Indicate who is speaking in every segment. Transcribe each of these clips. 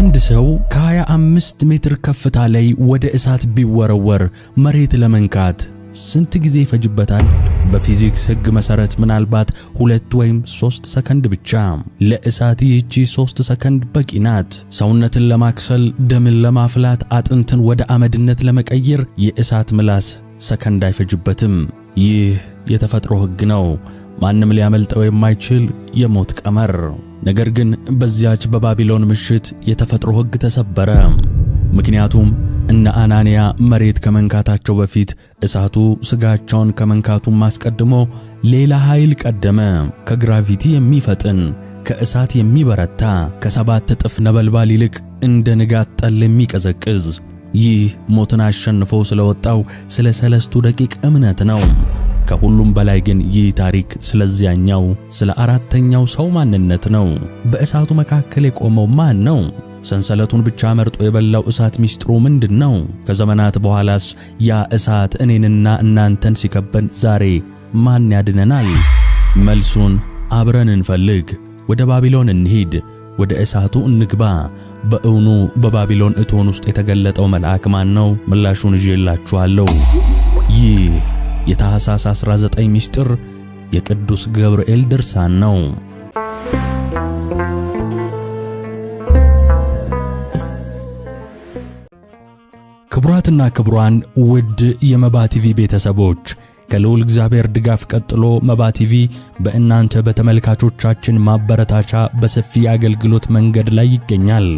Speaker 1: አንድ ሰው ከ25 ሜትር ከፍታ ላይ ወደ እሳት ቢወረወር መሬት ለመንካት ስንት ጊዜ ይፈጅበታል? በፊዚክስ ሕግ መሰረት ምናልባት 2 ወይም 3 ሰከንድ ብቻ። ለእሳት ይህቺ 3 ሰከንድ በቂ ናት። ሰውነትን ለማክሰል፣ ደምን ለማፍላት፣ አጥንትን ወደ አመድነት ለመቀየር የእሳት ምላስ ሰከንድ አይፈጅበትም። ይህ የተፈጥሮ ሕግ ነው፣ ማንም ሊያመልጠው የማይችል የሞት ቀመር። ነገር ግን በዚያች በባቢሎን ምሽት የተፈጥሮ ሕግ ተሰበረ። ምክንያቱም እነ አናንያ መሬት ከመንካታቸው በፊት እሳቱ ስጋቸውን ከመንካቱም አስቀድሞ ሌላ ኃይል ቀደመ። ከግራቪቲ የሚፈጥን፣ ከእሳት የሚበረታ፣ ከ7 እጥፍ ነበልባል ይልቅ እንደ ንጋት ጠል የሚቀዘቅዝ። ይህ ሞትን አሸንፎ ስለወጣው ስለ 3 ደቂቅ እምነት ነው። ከሁሉም በላይ ግን ይህ ታሪክ ስለዚያኛው ስለ አራተኛው ሰው ማንነት ነው። በእሳቱ መካከል የቆመው ማን ነው? ሰንሰለቱን ብቻ መርጦ የበላው እሳት ሚስጥሩ ምንድነው? ከዘመናት በኋላስ ያ እሳት እኔንና እናንተን ሲከበን ዛሬ ማን ያድነናል? መልሱን አብረን እንፈልግ። ወደ ባቢሎን እንሂድ፣ ወደ እሳቱ እንግባ። በእውኑ በባቢሎን እቶን ውስጥ የተገለጠው መልአክ ማን ነው? ምላሹን ይዤላችኋለሁ። ይህ የታኅሳስ 19 ሚስጥር የቅዱስ ገብርኤል ድርሳን ነው። ክቡራትና ክቡራን ውድ የመባ ቲቪ ቤተሰቦች፣ ከልዑል እግዚአብሔር ድጋፍ ቀጥሎ መባ ቲቪ በእናንተ በተመልካቾቻችን ማበረታቻ በሰፊ የአገልግሎት መንገድ ላይ ይገኛል።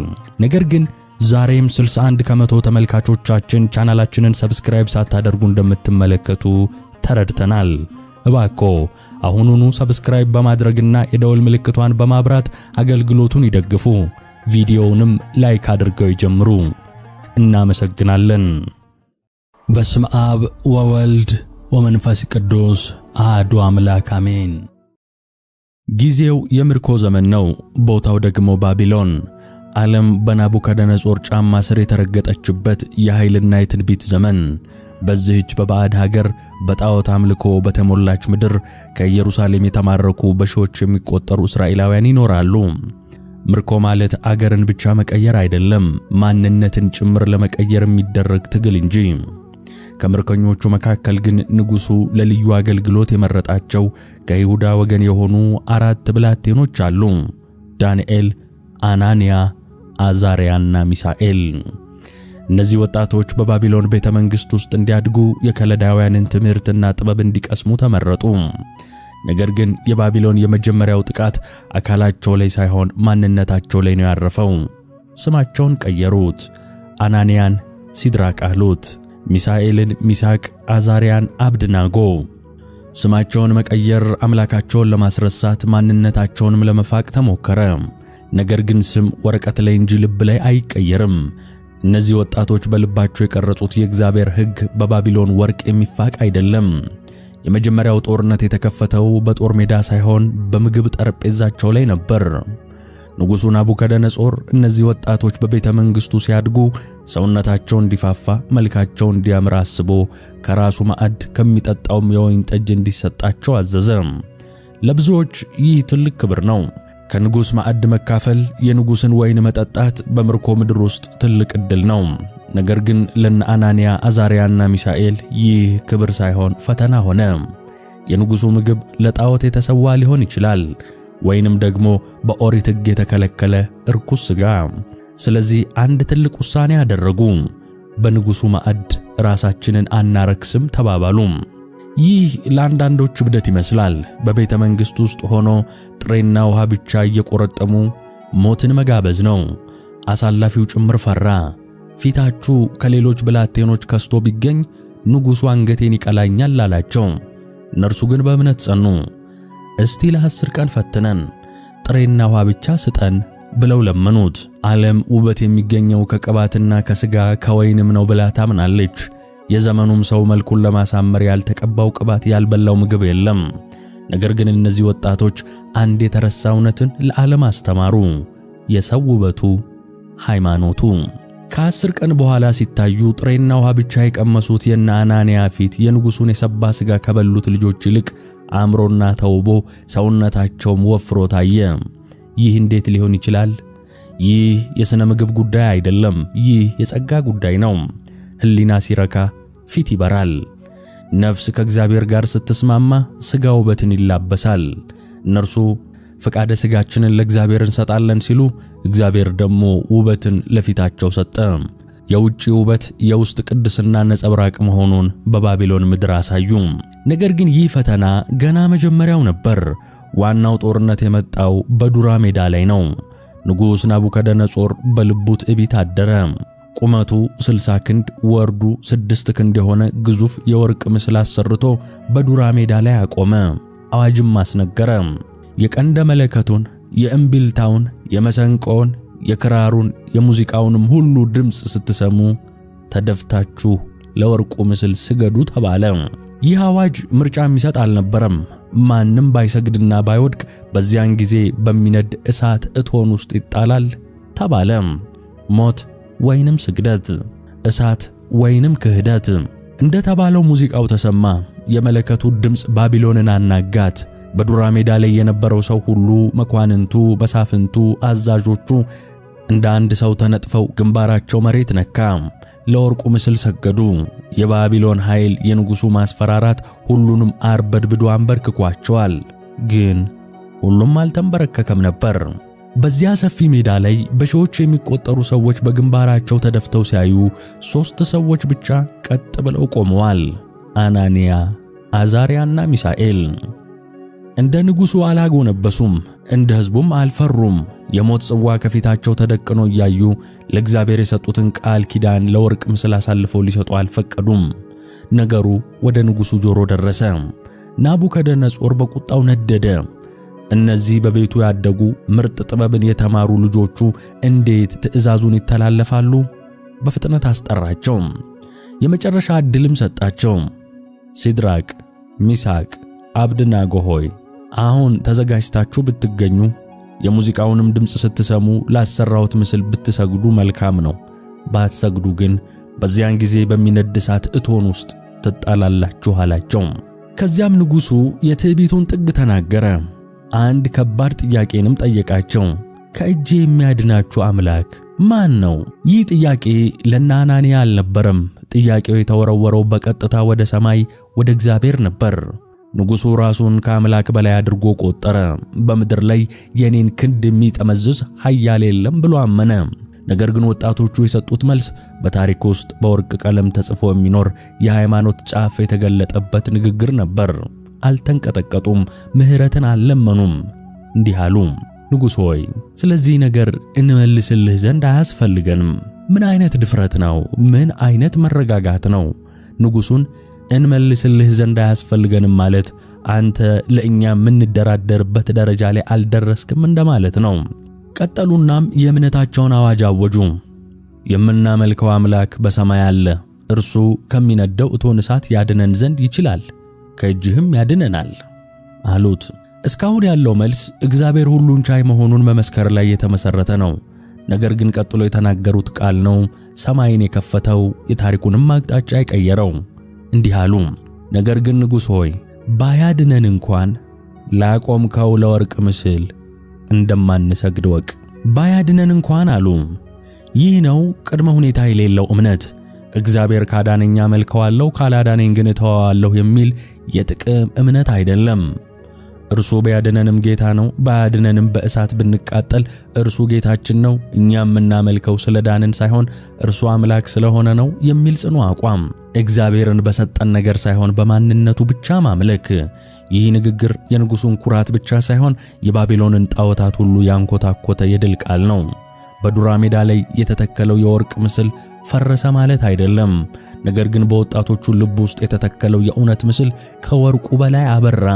Speaker 1: ነገር ግን ዛሬም 61% ተመልካቾቻችን ቻናላችንን subscribe ሳታደርጉ እንደምትመለከቱ ተረድተናል። እባክዎ አሁኑኑ subscribe በማድረግና የደወል ምልክቷን በማብራት አገልግሎቱን ይደግፉ። ቪዲዮውንም like አድርገው ይጀምሩ። እናመሰግናለን። በስመ አብ ወወልድ ወመንፈስ ቅዱስ አሐዱ አምላክ አሜን። ጊዜው የምርኮ ዘመን ነው። ቦታው ደግሞ ባቢሎን፣ ዓለም በናቡከደነጾር ጫማ ስር የተረገጠችበት የኃይልና የትንቢት ዘመን። በዚህች በባዕድ ሀገር በጣዖት አምልኮ በተሞላች ምድር ከኢየሩሳሌም የተማረኩ በሺዎች የሚቆጠሩ እስራኤላውያን ይኖራሉ። ምርኮ ማለት አገርን ብቻ መቀየር አይደለም፣ ማንነትን ጭምር ለመቀየር የሚደረግ ትግል እንጂ። ከምርኮኞቹ መካከል ግን ንጉሱ ለልዩ አገልግሎት የመረጣቸው ከይሁዳ ወገን የሆኑ 4 ብላቴኖች አሉ። ዳንኤል፣ አናንያ፣ አዛርያና ሚሳኤል። እነዚህ ወጣቶች በባቢሎን ቤተ መንግሥት ውስጥ እንዲያድጉ የከለዳውያንን ትምህርትና ጥበብ እንዲቀስሙ ተመረጡ። ነገር ግን የባቢሎን የመጀመሪያው ጥቃት አካላቸው ላይ ሳይሆን ማንነታቸው ላይ ነው ያረፈው። ስማቸውን ቀየሩት። አናንያን ሲድራቅ አሉት፣ ሚሳኤልን ሚሳቅ፣ አዛርያን አብድናጎ። ስማቸውን መቀየር አምላካቸውን ለማስረሳት ማንነታቸውንም ለመፋቅ ተሞከረ። ነገር ግን ስም ወረቀት ላይ እንጂ ልብ ላይ አይቀየርም። እነዚህ ወጣቶች በልባቸው የቀረጹት የእግዚአብሔር ሕግ በባቢሎን ወርቅ የሚፋቅ አይደለም። የመጀመሪያው ጦርነት የተከፈተው በጦር ሜዳ ሳይሆን በምግብ ጠረጴዛቸው ላይ ነበር። ንጉሡ ናቡከደነጾር እነዚህ ወጣቶች በቤተ መንግሥቱ ሲያድጉ ሰውነታቸው እንዲፋፋ መልካቸው እንዲያምር አስቦ ከራሱ ማዕድ ከሚጠጣውም የወይን ጠጅ እንዲሰጣቸው አዘዘ። ለብዙዎች ይህ ትልቅ ክብር ነው። ከንጉሥ ማዕድ መካፈል፣ የንጉሥን ወይን መጠጣት በምርኮ ምድር ውስጥ ትልቅ ዕድል ነው። ነገር ግን ለነ አናንያ፣ አዛርያና ሚሳኤል ይህ ክብር ሳይሆን ፈተና ሆነ። የንጉሡ ምግብ ለጣዖት የተሰዋ ሊሆን ይችላል፣ ወይንም ደግሞ በኦሪት ሕግ የተከለከለ እርኩስ ሥጋ። ስለዚህ አንድ ትልቅ ውሳኔ አደረጉ። በንጉሡ ማዕድ ራሳችንን አናረክስም ተባባሉ። ይህ ለአንዳንዶች እብደት ይመስላል። በቤተ መንግሥት ውስጥ ሆኖ ጥሬና ውሃ ብቻ እየቆረጠሙ ሞትን መጋበዝ ነው። አሳላፊው ጭምር ፈራ። ፊታችሁ ከሌሎች ብላቴኖች ከስቶ ቢገኝ ንጉሡ አንገቴን ይቀላኛል አላቸው። እነርሱ ግን በእምነት ጸኑ። እስቲ ለ10 ቀን ፈትነን ጥሬና ውሃ ብቻ ስጠን ብለው ለመኑት። ዓለም ውበት የሚገኘው ከቅባትና ከስጋ ከወይንም ነው ብላ ታምናለች። የዘመኑም ሰው መልኩን ለማሳመር ያልተቀባው ቅባት ያልበላው ምግብ የለም። ነገር ግን እነዚህ ወጣቶች አንድ የተረሳ እውነትን ለዓለም አስተማሩ። የሰው ውበቱ ሃይማኖቱ። ከ10 ቀን በኋላ ሲታዩ ጥሬና ውሃ ብቻ የቀመሱት የነ አናንያ ፊት የንጉሡን የሰባ ስጋ ከበሉት ልጆች ይልቅ አምሮና ተውቦ ሰውነታቸውም ወፍሮ ታየ። ይህ እንዴት ሊሆን ይችላል? ይህ የሥነ ምግብ ጉዳይ አይደለም። ይህ የጸጋ ጉዳይ ነው። ሕሊና ሲረካ ፊት ይበራል። ነፍስ ከእግዚአብሔር ጋር ስትስማማ ሥጋ ውበትን ይላበሳል። እነርሱ ፈቃደ ሥጋችንን ለእግዚአብሔር እንሰጣለን ሲሉ፣ እግዚአብሔር ደግሞ ውበትን ለፊታቸው ሰጠ። የውጭ ውበት የውስጥ ቅድስና ነጸብራቅ መሆኑን በባቢሎን ምድር አሳዩ። ነገር ግን ይህ ፈተና ገና መጀመሪያው ነበር። ዋናው ጦርነት የመጣው በዱራ ሜዳ ላይ ነው። ንጉሥ ናቡከደነጾር በልቡ ትዕቢት አደረ። ቁመቱ 60 ክንድ ወርዱ 6 ክንድ የሆነ ግዙፍ የወርቅ ምስል አሰርቶ በዱራ ሜዳ ላይ አቆመ። አዋጅም አስነገረ። የቀንደ መለከቱን፣ የእምቢልታውን፣ የመሰንቆውን፣ የክራሩን፣ የሙዚቃውንም ሁሉ ድምፅ ስትሰሙ ተደፍታችሁ ለወርቁ ምስል ስገዱ ተባለ። ይህ አዋጅ ምርጫ የሚሰጥ አልነበረም። ማንም ባይሰግድና ባይወድቅ በዚያን ጊዜ በሚነድ እሳት እቶን ውስጥ ይጣላል ተባለ። ሞት ወይንም ስግደት፣ እሳት ወይንም ክህደት። እንደተባለው ሙዚቃው ተሰማ። የመለከቱ ድምፅ ባቢሎንን አናጋት። በዱራ ሜዳ ላይ የነበረው ሰው ሁሉ፣ መኳንንቱ፣ መሳፍንቱ፣ አዛዦቹ እንደ አንድ ሰው ተነጥፈው ግንባራቸው መሬት ነካ። ለወርቁ ምስል ሰገዱ። የባቢሎን ኃይል፣ የንጉሡ ማስፈራራት ሁሉንም አርበድብዶ አንበርክኳቸዋል። ግን ሁሉም አልተንበረከከም ነበር። በዚያ ሰፊ ሜዳ ላይ በሺዎች የሚቆጠሩ ሰዎች በግንባራቸው ተደፍተው ሲያዩ 3 ሰዎች ብቻ ቀጥ ብለው ቆመዋል። አናንያ፣ አዛርያና ሚሳኤል። እንደ ንጉሡ አላጎነበሱም፣ እንደ ሕዝቡም አልፈሩም። የሞት ጽዋ ከፊታቸው ተደቅኖ እያዩ ለእግዚአብሔር የሰጡትን ቃል ኪዳን ለወርቅ ምስል አሳልፈው ሊሰጡ አልፈቀዱም። ነገሩ ወደ ንጉሡ ጆሮ ደረሰ። ናቡከደነጾር በቁጣው ነደደ። እነዚህ በቤቱ ያደጉ ምርጥ ጥበብን የተማሩ ልጆቹ እንዴት ትእዛዙን ይተላለፋሉ? በፍጥነት አስጠራቸው። የመጨረሻ ዕድልም ሰጣቸው። ሲድራቅ፣ ሚሳቅ፣ አብድናጎ ሆይ፣ አሁን ተዘጋጅታችሁ ብትገኙ፣ የሙዚቃውንም ድምፅ ስትሰሙ ላሰራሁት ምስል ብትሰግዱ መልካም ነው። ባትሰግዱ ግን በዚያን ጊዜ በሚነድ እሳት እቶን ውስጥ ትጣላላችሁ አላቸው። ከዚያም ንጉሡ የትዕቢቱን ጥግ ተናገረ። አንድ ከባድ ጥያቄንም ጠየቃቸው። ከእጄ የሚያድናችሁ አምላክ ማን ነው? ይህ ጥያቄ ለእነ አናንያ አልነበረም። ጥያቄው የተወረወረው በቀጥታ ወደ ሰማይ፣ ወደ እግዚአብሔር ነበር። ንጉሡ ራሱን ከአምላክ በላይ አድርጎ ቆጠረ። በምድር ላይ የኔን ክንድ የሚጠመዝዝ ኃያል የለም ብሎ አመነ። ነገር ግን ወጣቶቹ የሰጡት መልስ በታሪክ ውስጥ በወርቅ ቀለም ተጽፎ የሚኖር የሃይማኖት ጫፍ የተገለጠበት ንግግር ነበር። አልተንቀጠቀጡም፣ ምሕረትን አልለመኑም። እንዲህ አሉ፦ ንጉሥ ሆይ፣ ስለዚህ ነገር እንመልስልህ ዘንድ አያስፈልገንም። ምን አይነት ድፍረት ነው? ምን አይነት መረጋጋት ነው? ንጉሡን እንመልስልህ ዘንድ አያስፈልገንም ማለት አንተ ለእኛ የምንደራደርበት ደረጃ ላይ አልደረስክም እንደማለት ነው። ቀጠሉናም የእምነታቸውን አዋጅ አወጁ። የምናመልከው አምላክ በሰማይ አለ። እርሱ ከሚነደው እቶን እሳት ያድነን ዘንድ ይችላል፣ ከእጅህም ያድነናል አሉት። እስካሁን ያለው መልስ እግዚአብሔር ሁሉን ቻይ መሆኑን መመስከር ላይ የተመሰረተ ነው። ነገር ግን ቀጥሎ የተናገሩት ቃል ነው ሰማይን የከፈተው፣ የታሪኩንም አቅጣጫ የቀየረው። እንዲህ አሉ፦ ነገር ግን ንጉሥ ሆይ፣ ባያድነን እንኳን ላቆምከው ለወርቅ ምስል እንደማንሰግድ ወቅ። ባያድነን እንኳን አሉ። ይህ ነው ቅድመ ሁኔታ የሌለው እምነት። እግዚአብሔር ካዳነኝ አመልከዋለሁ፣ ካላዳነኝ ግን እተወዋለሁ የሚል የጥቅም እምነት አይደለም። እርሱ ቢያድነንም ጌታ ነው፣ ባያድነንም በእሳት ብንቃጠል እርሱ ጌታችን ነው፣ እኛ የምናመልከው ስለዳንን ሳይሆን እርሱ አምላክ ስለሆነ ነው የሚል ጽኑ አቋም። እግዚአብሔርን በሰጠን ነገር ሳይሆን በማንነቱ ብቻ ማምለክ። ይህ ንግግር የንጉሡን ኩራት ብቻ ሳይሆን የባቢሎንን ጣዖታት ሁሉ ያንኮታኮተ የድል ቃል ነው። በዱራ ሜዳ ላይ የተተከለው የወርቅ ምስል ፈረሰ ማለት አይደለም። ነገር ግን በወጣቶቹ ልብ ውስጥ የተተከለው የእውነት ምስል ከወርቁ በላይ አበራ።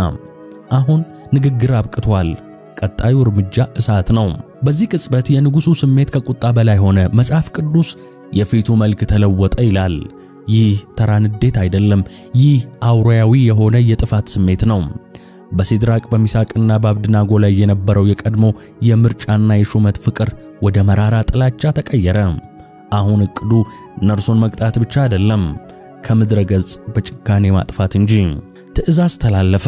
Speaker 1: አሁን ንግግር አብቅቷል። ቀጣዩ እርምጃ እሳት ነው። በዚህ ቅጽበት የንጉሡ ስሜት ከቁጣ በላይ ሆነ። መጽሐፍ ቅዱስ የፊቱ መልክ ተለወጠ ይላል። ይህ ተራ ንዴት አይደለም። ይህ አውሬያዊ የሆነ የጥፋት ስሜት ነው። በሲድራቅ፣ በሚሳቅና በአብድናጎ ላይ የነበረው የቀድሞ የምርጫና የሹመት ፍቅር ወደ መራራ ጥላቻ ተቀየረ። አሁን እቅዱ እነርሱን መቅጣት ብቻ አይደለም፣ ከምድረ ገጽ በጭካኔ ማጥፋት እንጂ። ትዕዛዝ ተላለፈ።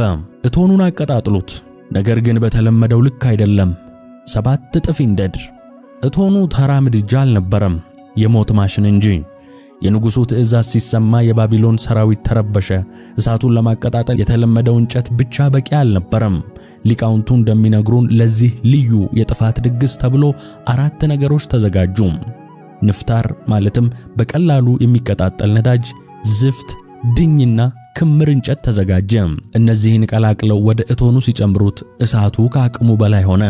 Speaker 1: እቶኑን አቀጣጥሉት፣ ነገር ግን በተለመደው ልክ አይደለም። 7 እጥፍ ይንደድ። እቶኑ ተራ ምድጃ አልነበረም፣ የሞት ማሽን እንጂ። የንጉሡ ትእዛዝ ሲሰማ የባቢሎን ሰራዊት ተረበሸ። እሳቱን ለማቀጣጠል የተለመደው እንጨት ብቻ በቂ አልነበረም። ሊቃውንቱ እንደሚነግሩን ለዚህ ልዩ የጥፋት ድግስ ተብሎ 4 ነገሮች ተዘጋጁ። ንፍታር ማለትም በቀላሉ የሚቀጣጠል ነዳጅ፣ ዝፍት፣ ድኝና ክምር እንጨት ተዘጋጀ። እነዚህን ቀላቅለው ወደ እቶኑ ሲጨምሩት እሳቱ ከአቅሙ በላይ ሆነ።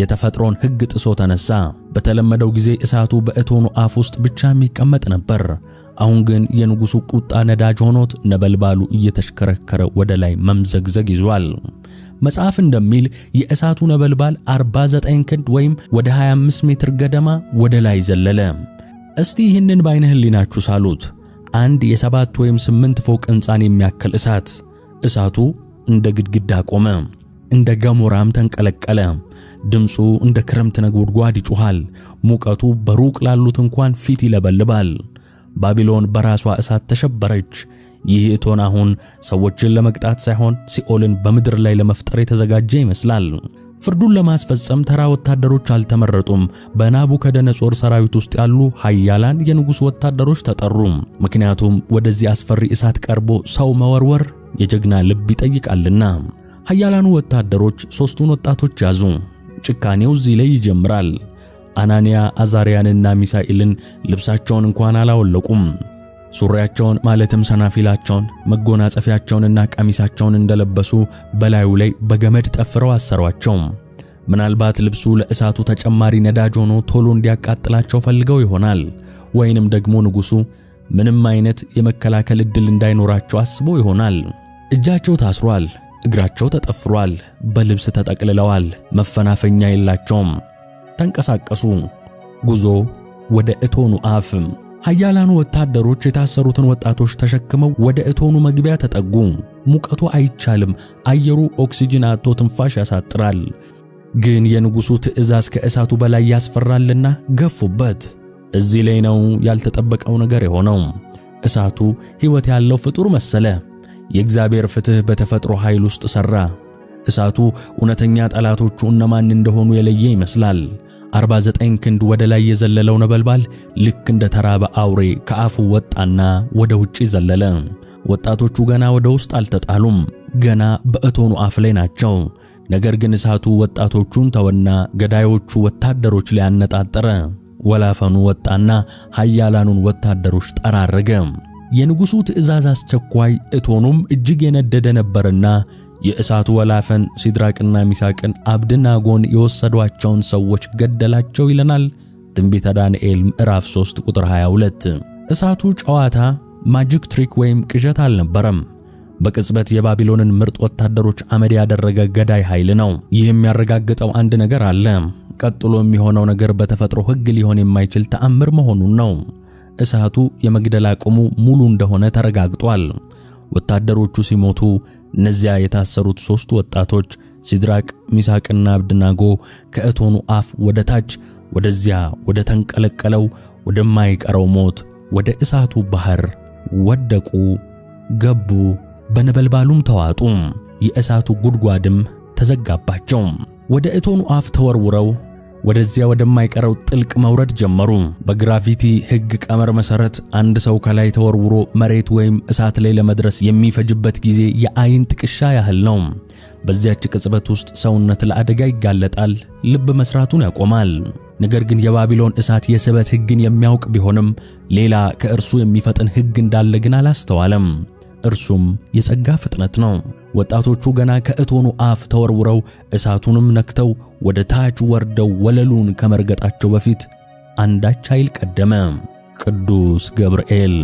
Speaker 1: የተፈጥሮን ሕግ ጥሶ ተነሳ። በተለመደው ጊዜ እሳቱ በእቶኑ አፍ ውስጥ ብቻ የሚቀመጥ ነበር። አሁን ግን የንጉሡ ቁጣ ነዳጅ ሆኖት ነበልባሉ እየተሽከረከረ ወደ ላይ መምዘግዘግ ይዟል። መጽሐፍ እንደሚል የእሳቱ ነበልባል 49 ክንድ ወይም ወደ 25 ሜትር ገደማ ወደ ላይ ዘለለ። እስቲ ይህንን በዓይነ ሕሊናችሁ ሳሉት። አንድ የ7 ወይም 8 ፎቅ ሕንፃን የሚያክል እሳት። እሳቱ እንደ ግድግዳ ቆመ፣ እንደ ገሞራም ተንቀለቀለ። ድምፁ እንደ ክረምት ነጎድጓድ ይጮሃል። ሙቀቱ በሩቅ ላሉት እንኳን ፊት ይለበልባል። ባቢሎን በራሷ እሳት ተሸበረች። ይህ እቶን አሁን ሰዎችን ለመቅጣት ሳይሆን ሲኦልን በምድር ላይ ለመፍጠር የተዘጋጀ ይመስላል። ፍርዱን ለማስፈጸም ተራ ወታደሮች አልተመረጡም። በናቡከደነጾር ሰራዊት ውስጥ ያሉ ኃያላን የንጉሥ ወታደሮች ተጠሩ። ምክንያቱም ወደዚህ አስፈሪ እሳት ቀርቦ ሰው መወርወር የጀግና ልብ ይጠይቃልና። ኃያላኑ ወታደሮች 3ቱን ወጣቶች ያዙ። ጭካኔው እዚህ ላይ ይጀምራል። አናንያ፣ አዛርያንና ሚሳኤልን ልብሳቸውን እንኳን አላወለቁም። ሱሪያቸውን ማለትም ሰናፊላቸውን፣ መጎናጸፊያቸውንና ቀሚሳቸውን እንደለበሱ በላዩ ላይ በገመድ ጠፍረው አሰሯቸው። ምናልባት ልብሱ ለእሳቱ ተጨማሪ ነዳጅ ሆኖ ቶሎ እንዲያቃጥላቸው ፈልገው ይሆናል። ወይንም ደግሞ ንጉሡ ምንም አይነት የመከላከል ዕድል እንዳይኖራቸው አስቦ ይሆናል። እጃቸው ታስሯል፣ እግራቸው ተጠፍሯል፣ በልብስ ተጠቅልለዋል። መፈናፈኛ የላቸውም። ተንቀሳቀሱ። ጉዞ ወደ እቶኑ አፍ። ኃያላኑ ወታደሮች የታሰሩትን ወጣቶች ተሸክመው ወደ እቶኑ መግቢያ ተጠጉ። ሙቀቱ አይቻልም። አየሩ ኦክሲጅን አጥቶ ትንፋሽ ያሳጥራል። ግን የንጉሡ ትእዛዝ ከእሳቱ በላይ ያስፈራልና ገፉበት። እዚህ ላይ ነው ያልተጠበቀው ነገር የሆነው። እሳቱ ሕይወት ያለው ፍጡር መሰለ። የእግዚአብሔር ፍትሕ በተፈጥሮ ኃይል ውስጥ ሠራ። እሳቱ እውነተኛ ጠላቶቹ እነማን እንደሆኑ የለየ ይመስላል። 49 ክንድ ወደ ላይ የዘለለው ነበልባል ልክ እንደ ተራበ አውሬ ከአፉ ወጣና ወደ ውጪ ዘለለ። ወጣቶቹ ገና ወደ ውስጥ አልተጣሉም፣ ገና በእቶኑ አፍ ላይ ናቸው። ነገር ግን እሳቱ ወጣቶቹን ተወና ገዳዮቹ ወታደሮች ላይ አነጣጠረ። ወላፈኑ ወጣና ኃያላኑን ወታደሮች ጠራረገ። የንጉሡ ትእዛዝ አስቸኳይ፣ እቶኑም እጅግ የነደደ ነበርና የእሳቱ ወላፈን ሲድራቅና ሚሳቅን አብድናጎን የወሰዷቸውን ሰዎች ገደላቸው ይለናል ትንቢተ ዳንኤል ምዕራፍ 3 ቁጥር 22። እሳቱ ጨዋታ፣ magic trick ወይም ቅዠት አልነበረም። በቅጽበት የባቢሎንን ምርጥ ወታደሮች አመድ ያደረገ ገዳይ ኃይል ነው። ይህ የሚያረጋግጠው አንድ ነገር አለ። ቀጥሎ የሚሆነው ነገር በተፈጥሮ ሕግ ሊሆን የማይችል ተአምር መሆኑን ነው። እሳቱ የመግደል አቅሙ ሙሉ እንደሆነ ተረጋግጧል። ወታደሮቹ ሲሞቱ እነዚያ የታሰሩት 3 ወጣቶች ሲድራቅ፣ ሚሳቅና አብድናጎ ከእቶኑ አፍ ወደ ታች ወደዚያ ወደ ተንቀለቀለው ወደማይቀረው ሞት ወደ እሳቱ ባህር ወደቁ፣ ገቡ፣ በነበልባሉም ተዋጡ። የእሳቱ ጉድጓድም ተዘጋባቸው። ወደ እቶኑ አፍ ተወርውረው ወደዚያ ወደማይቀረው ጥልቅ መውረድ ጀመሩ። በግራቪቲ ሕግ ቀመር መሰረት አንድ ሰው ከላይ ተወርውሮ መሬት ወይም እሳት ላይ ለመድረስ የሚፈጅበት ጊዜ የአይን ጥቅሻ ያህል ነው። በዚያች ቅጽበት ውስጥ ሰውነት ለአደጋ ይጋለጣል፣ ልብ መስራቱን ያቆማል። ነገር ግን የባቢሎን እሳት የስበት ሕግን የሚያውቅ ቢሆንም ሌላ ከእርሱ የሚፈጥን ሕግ እንዳለ ግን አላስተዋለም። እርሱም የጸጋ ፍጥነት ነው። ወጣቶቹ ገና ከእቶኑ አፍ ተወርውረው እሳቱንም ነክተው ወደ ታች ወርደው ወለሉን ከመርገጣቸው በፊት አንዳች ኃይል ቀደመ። ቅዱስ ገብርኤል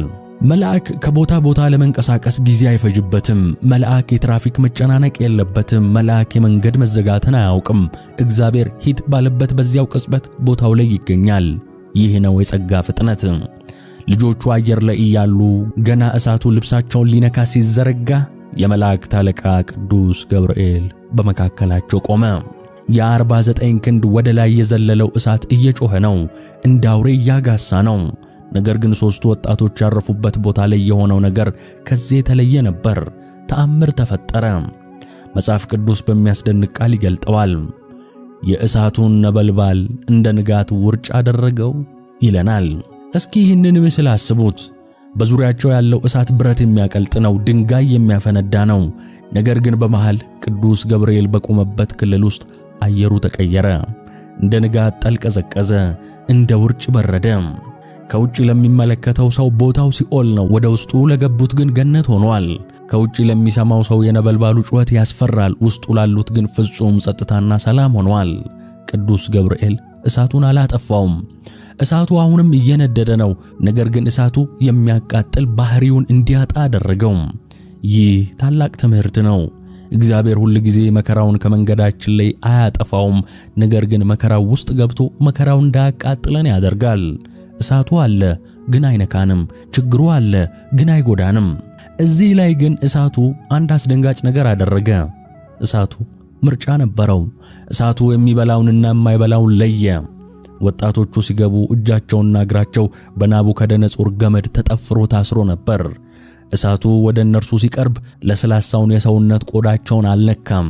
Speaker 1: መልአክ ከቦታ ቦታ ለመንቀሳቀስ ጊዜ አይፈጅበትም። መልአክ የትራፊክ መጨናነቅ የለበትም። መልአክ የመንገድ መዘጋትን አያውቅም። እግዚአብሔር ሂድ ባለበት በዚያው ቅጽበት ቦታው ላይ ይገኛል። ይህ ነው የጸጋ ፍጥነት። ልጆቹ አየር ላይ እያሉ ገና እሳቱ ልብሳቸውን ሊነካ ሲዘረጋ የመላእክት አለቃ ቅዱስ ገብርኤል በመካከላቸው ቆመ። የ49 ክንድ ወደ ላይ የዘለለው እሳት እየጮኸ ነው፣ እንደ አውሬ እያጋሳ ነው። ነገር ግን ሦስቱ ወጣቶች ያረፉበት ቦታ ላይ የሆነው ነገር ከዚህ የተለየ ነበር። ተአምር ተፈጠረ። መጽሐፍ ቅዱስ በሚያስደንቅ ቃል ይገልጠዋል። የእሳቱን ነበልባል እንደ ንጋት ውርጭ አደረገው ይለናል። እስኪ ይህንን ምስል አስቡት። በዙሪያቸው ያለው እሳት ብረት የሚያቀልጥ ነው፣ ድንጋይ የሚያፈነዳ ነው። ነገር ግን በመሃል ቅዱስ ገብርኤል በቆመበት ክልል ውስጥ አየሩ ተቀየረ። እንደ ንጋት ጠል ቀዘቀዘ፣ እንደ ውርጭ በረደ። ከውጭ ለሚመለከተው ሰው ቦታው ሲኦል ነው፣ ወደ ውስጡ ለገቡት ግን ገነት ሆኗል። ከውጭ ለሚሰማው ሰው የነበልባሉ ጩኸት ያስፈራል፣ ውስጡ ላሉት ግን ፍጹም ጸጥታና ሰላም ሆኗል። ቅዱስ ገብርኤል እሳቱን አላጠፋውም። እሳቱ አሁንም እየነደደ ነው። ነገር ግን እሳቱ የሚያቃጥል ባህሪውን እንዲያጣ አደረገው። ይህ ታላቅ ትምህርት ነው። እግዚአብሔር ሁል ጊዜ መከራውን ከመንገዳችን ላይ አያጠፋውም። ነገር ግን መከራው ውስጥ ገብቶ መከራው እንዳያቃጥለን ያደርጋል። እሳቱ አለ ግን አይነካንም። ችግሩ አለ ግን አይጎዳንም። እዚህ ላይ ግን እሳቱ አንድ አስደንጋጭ ነገር አደረገ። እሳቱ ምርጫ ነበረው። እሳቱ የሚበላውንና የማይበላውን ለየ። ወጣቶቹ ሲገቡ እጃቸውና እግራቸው በናቡከደነጾር ገመድ ተጠፍሮ ታስሮ ነበር። እሳቱ ወደ እነርሱ ሲቀርብ ለስላሳውን የሰውነት ቆዳቸውን አልነካም።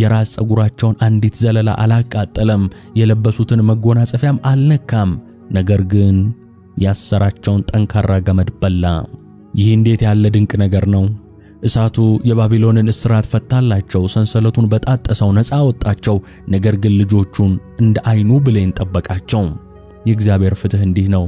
Speaker 1: የራስ ፀጉራቸውን አንዲት ዘለላ አላቃጠለም። የለበሱትን መጎናጸፊያም አልነካም። ነገር ግን ያሰራቸውን ጠንካራ ገመድ በላ። ይህ እንዴት ያለ ድንቅ ነገር ነው! እሳቱ የባቢሎንን እስራት ፈታላቸው፣ ሰንሰለቱን በጣጠሰው፣ ነፃ አወጣቸው። ነገር ግን ልጆቹን እንደ ዓይኑ ብሌን ጠበቃቸው። የእግዚአብሔር ፍትሕ እንዲህ ነው።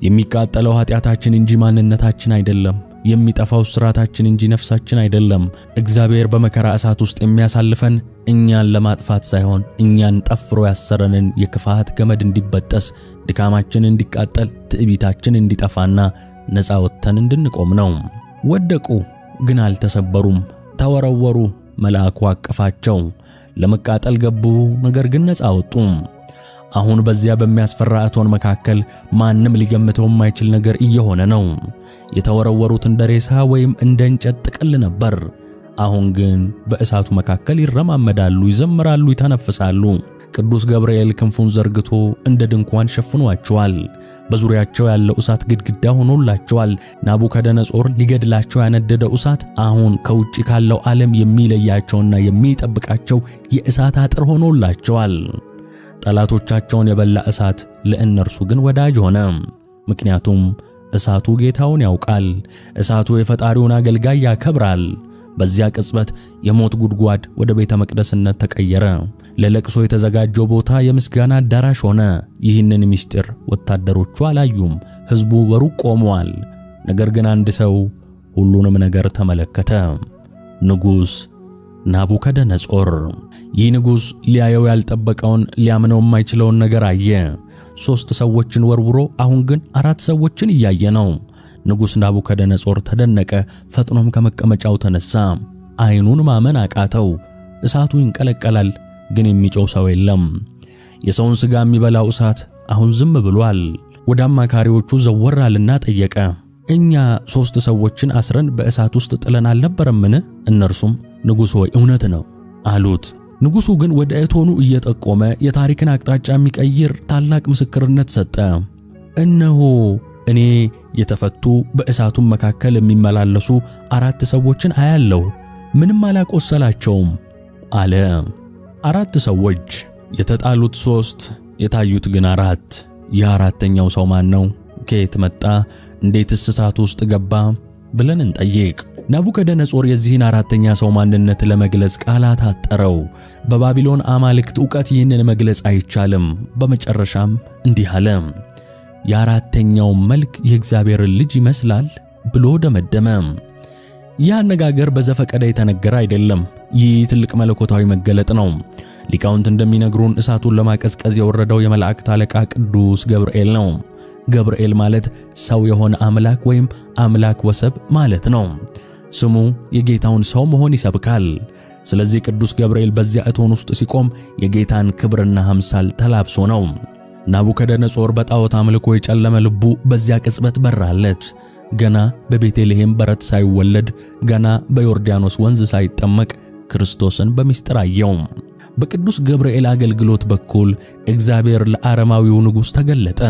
Speaker 1: የሚቃጠለው ኃጢአታችን እንጂ ማንነታችን አይደለም። የሚጠፋው እስራታችን እንጂ ነፍሳችን አይደለም። እግዚአብሔር በመከራ እሳት ውስጥ የሚያሳልፈን እኛን ለማጥፋት ሳይሆን እኛን ጠፍሮ ያሰረንን የክፋት ገመድ እንዲበጠስ፣ ድካማችን እንዲቃጠል፣ ትዕቢታችን እንዲጠፋና ነፃ ወጥተን እንድንቆም ነው። ወደቁ ግን አልተሰበሩም። ተወረወሩ፣ መልአኩ አቀፋቸው። ለመቃጠል ገቡ፣ ነገር ግን ነፃ ወጡ። አሁን በዚያ በሚያስፈራ እቶን መካከል ማንም ሊገምተው የማይችል ነገር እየሆነ ነው። የተወረወሩት እንደ ሬሳ ወይም እንደ እንጨት ጥቅል ነበር። አሁን ግን በእሳቱ መካከል ይረማመዳሉ፣ ይዘምራሉ፣ ይተነፍሳሉ። ቅዱስ ገብርኤል ክንፉን ዘርግቶ እንደ ድንኳን ሸፍኗቸዋል። በዙሪያቸው ያለው እሳት ግድግዳ ሆኖላቸዋል። ናቡከደነጾር ሊገድላቸው ያነደደው እሳት አሁን ከውጭ ካለው ዓለም የሚለያቸውና የሚጠብቃቸው የእሳት አጥር ሆኖላቸዋል። ጠላቶቻቸውን የበላ እሳት ለእነርሱ ግን ወዳጅ ሆነ። ምክንያቱም እሳቱ ጌታውን ያውቃል። እሳቱ የፈጣሪውን አገልጋይ ያከብራል። በዚያ ቅጽበት የሞት ጉድጓድ ወደ ቤተ መቅደስነት ተቀየረ። ለለቅሶ የተዘጋጀው ቦታ የምስጋና አዳራሽ ሆነ። ይህንን ምስጢር ወታደሮቹ አላዩም። ሕዝቡ በሩቅ ቆመዋል። ነገር ግን አንድ ሰው ሁሉንም ነገር ተመለከተ። ንጉሥ ናቡከደነጾር። ይህ ንጉሥ ሊያየው ያልጠበቀውን ሊያምነው የማይችለውን ነገር አየ። 3 ሰዎችን ወርውሮ አሁን ግን 4 ሰዎችን እያየ ነው። ንጉሥ ናቡከደነጾር ተደነቀ። ፈጥኖም ከመቀመጫው ተነሳ። ዓይኑን ማመን አቃተው። እሳቱ ይንቀለቀላል፣ ግን የሚጮው ሰው የለም። የሰውን ሥጋ የሚበላው እሳት አሁን ዝም ብሏል። ወደ አማካሪዎቹ ዘወር አለና ጠየቀ። እኛ 3 ሰዎችን አስረን በእሳት ውስጥ ጥለን አልነበረምን? እነርሱም ንጉሥ ሆይ እውነት ነው አሉት። ንጉሡ ግን ወደ እቶኑ እየጠቆመ የታሪክን አቅጣጫ የሚቀይር ታላቅ ምስክርነት ሰጠ። እነሆ እኔ የተፈቱ በእሳቱም መካከል የሚመላለሱ 4 ሰዎችን አያለሁ፣ ምንም አላቆሰላቸውም አለ። 4 ሰዎች፣ የተጣሉት 3፣ የታዩት ግን 4። የአራተኛው ሰው ማን ነው? ከየት መጣ? እንዴትስ እሳት ውስጥ ገባ? ብለን እንጠይቅ። ናቡከደነጾር የዚህን አራተኛ ሰው ማንነት ለመግለጽ ቃላት አጠረው። በባቢሎን አማልክት ዕውቀት ይህንን መግለጽ አይቻልም። በመጨረሻም እንዲህ አለ፣ የአራተኛው መልክ የእግዚአብሔርን ልጅ ይመስላል ብሎ ደመደመ። ይህ አነጋገር በዘፈቀደ የተነገረ አይደለም። ይህ ትልቅ መለኮታዊ መገለጥ ነው። ሊቃውንት እንደሚነግሩን እሳቱን ለማቀዝቀዝ የወረደው የመላእክት አለቃ ቅዱስ ገብርኤል ነው። ገብርኤል ማለት ሰው የሆነ አምላክ ወይም አምላክ ወሰብ ማለት ነው። ስሙ የጌታውን ሰው መሆን ይሰብካል። ስለዚህ ቅዱስ ገብርኤል በዚያ እቶን ውስጥ ሲቆም የጌታን ክብርና አምሳል ተላብሶ ነው። ናቡከደነጾር በጣዖት አምልኮ የጨለመ ልቡ በዚያ ቅጽበት በራለት። ገና በቤተልሔም በረት ሳይወለድ፣ ገና በዮርዳኖስ ወንዝ ሳይጠመቅ ክርስቶስን በሚስጥር አየው። በቅዱስ ገብርኤል አገልግሎት በኩል እግዚአብሔር ለአረማዊው ንጉሥ ተገለጠ።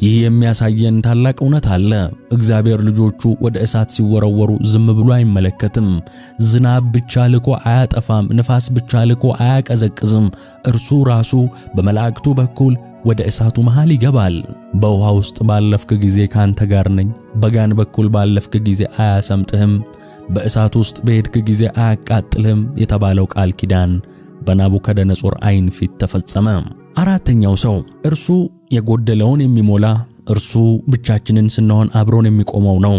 Speaker 1: ይህ የሚያሳየን ታላቅ እውነት አለ። እግዚአብሔር ልጆቹ ወደ እሳት ሲወረወሩ ዝም ብሎ አይመለከትም። ዝናብ ብቻ ልኮ አያጠፋም፣ ንፋስ ብቻ ልኮ አያቀዘቅዝም። እርሱ ራሱ በመላእክቱ በኩል ወደ እሳቱ መሃል ይገባል። በውሃ ውስጥ ባለፍክ ጊዜ ካንተ ጋር ነኝ፣ በጋን በኩል ባለፍክ ጊዜ አያሰምጥህም፣ በእሳት ውስጥ በሄድክ ጊዜ አያቃጥልህም የተባለው ቃል ኪዳን በናቡከደነጾር ዓይን ፊት ተፈጸመ። አራተኛው ሰው እርሱ የጎደለውን የሚሞላ፣ እርሱ ብቻችንን ስንሆን አብሮን የሚቆመው ነው።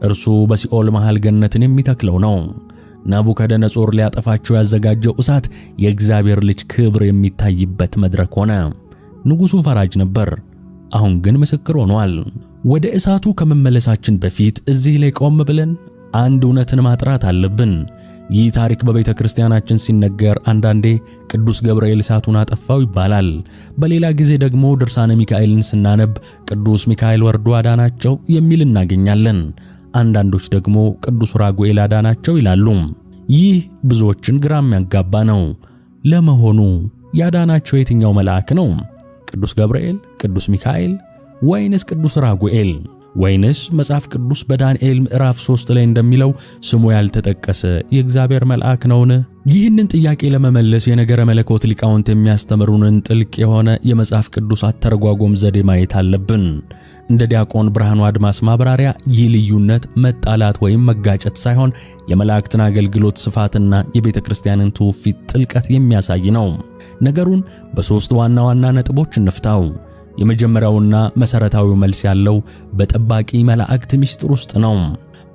Speaker 1: እርሱ በሲኦል መሃል ገነትን የሚተክለው ነው። ናቡከደነጾር ሊያጠፋቸው ያዘጋጀው እሳት የእግዚአብሔር ልጅ ክብር የሚታይበት መድረክ ሆነ። ንጉሡ ፈራጅ ነበር፣ አሁን ግን ምስክር ሆኗል። ወደ እሳቱ ከመመለሳችን በፊት እዚህ ላይ ቆም ብለን አንድ እውነትን ማጥራት አለብን። ይህ ታሪክ በቤተ ክርስቲያናችን ሲነገር አንዳንዴ ቅዱስ ገብርኤል እሳቱን አጠፋው ይባላል። በሌላ ጊዜ ደግሞ ድርሳነ ሚካኤልን ስናነብ ቅዱስ ሚካኤል ወርዶ አዳናቸው የሚል እናገኛለን። አንዳንዶች ደግሞ ቅዱስ ራጉኤል አዳናቸው ይላሉ። ይህ ብዙዎችን ግራ የሚያጋባ ነው። ለመሆኑ ያዳናቸው የትኛው መልአክ ነው? ቅዱስ ገብርኤል፣ ቅዱስ ሚካኤል ወይንስ ቅዱስ ራጉኤል? ወይንስ መጽሐፍ ቅዱስ በዳንኤል ምዕራፍ 3 ላይ እንደሚለው ስሙ ያልተጠቀሰ የእግዚአብሔር መልአክ ነውን? ይህንን ጥያቄ ለመመለስ የነገረ መለኮት ሊቃውንት የሚያስተምሩንን ጥልቅ የሆነ የመጽሐፍ ቅዱስ አተረጓጎም ዘዴ ማየት አለብን። እንደ ዲያቆን ብርሃኑ አድማስ ማብራሪያ ይህ ልዩነት መጣላት ወይም መጋጨት ሳይሆን የመላእክትን አገልግሎት ስፋትና የቤተ ክርስቲያንን ትውፊት ጥልቀት የሚያሳይ ነው። ነገሩን በሦስት ዋና ዋና ነጥቦች እንፍታው። የመጀመሪያውና መሰረታዊው መልስ ያለው በጠባቂ መላእክት ምስጢር ውስጥ ነው።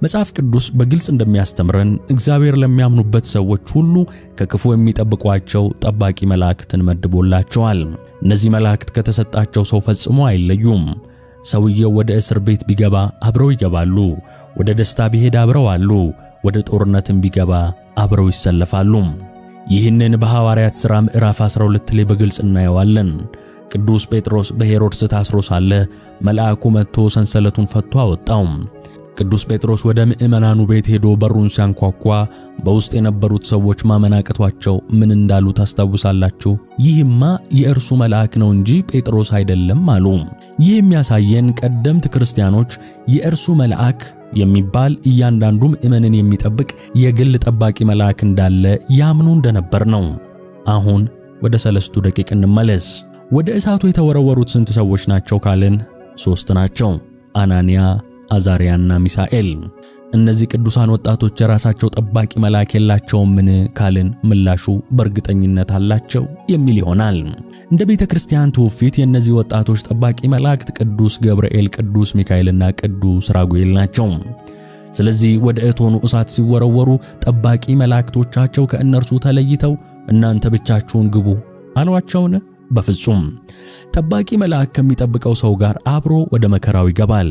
Speaker 1: መጽሐፍ ቅዱስ በግልጽ እንደሚያስተምረን እግዚአብሔር ለሚያምኑበት ሰዎች ሁሉ ከክፉ የሚጠብቋቸው ጠባቂ መላእክትን መድቦላቸዋል። እነዚህ መላእክት ከተሰጣቸው ሰው ፈጽሞ አይለዩም። ሰውየው ወደ እስር ቤት ቢገባ አብረው ይገባሉ። ወደ ደስታ ቢሄድ አብረው አሉ። ወደ ጦርነትም ቢገባ አብረው ይሰለፋሉ። ይህንን በሐዋርያት ሥራ ምዕራፍ 12 ላይ በግልጽ እናየዋለን። ቅዱስ ጴጥሮስ በሄሮድስ ታስሮ ሳለ መልአኩ መጥቶ ሰንሰለቱን ፈቶ አወጣው። ቅዱስ ጴጥሮስ ወደ ምዕመናኑ ቤት ሄዶ በሩን ሲያንኳኳ በውስጥ የነበሩት ሰዎች ማመናቀቷቸው ምን እንዳሉ ታስታውሳላችሁ? ይህማ የእርሱ መልአክ ነው እንጂ ጴጥሮስ አይደለም አሉ። ይህ የሚያሳየን ቀደምት ክርስቲያኖች የእርሱ መልአክ የሚባል እያንዳንዱ ምዕመንን የሚጠብቅ የግል ጠባቂ መልአክ እንዳለ ያምኑ እንደነበር ነው። አሁን ወደ ሰለስቱ ደቂቅ እንመለስ። ወደ እሳቱ የተወረወሩት ስንት ሰዎች ናቸው ካልን ሶስት ናቸው። አናንያ፣ አዛሪያና ሚሳኤል። እነዚህ ቅዱሳን ወጣቶች የራሳቸው ጠባቂ መልአክ የላቸውምን ካልን ምላሹ በእርግጠኝነት አላቸው የሚል ይሆናል። እንደ ቤተ ክርስቲያን ትውፊት የእነዚህ ወጣቶች ጠባቂ መላእክት ቅዱስ ገብርኤል፣ ቅዱስ ሚካኤልና ቅዱስ ራጉኤል ናቸው። ስለዚህ ወደ እቶኑ እሳት ሲወረወሩ ጠባቂ መላእክቶቻቸው ከእነርሱ ተለይተው እናንተ ብቻችሁን ግቡ አሏቸውን? በፍጹም። ጠባቂ መልአክ ከሚጠብቀው ሰው ጋር አብሮ ወደ መከራው ይገባል።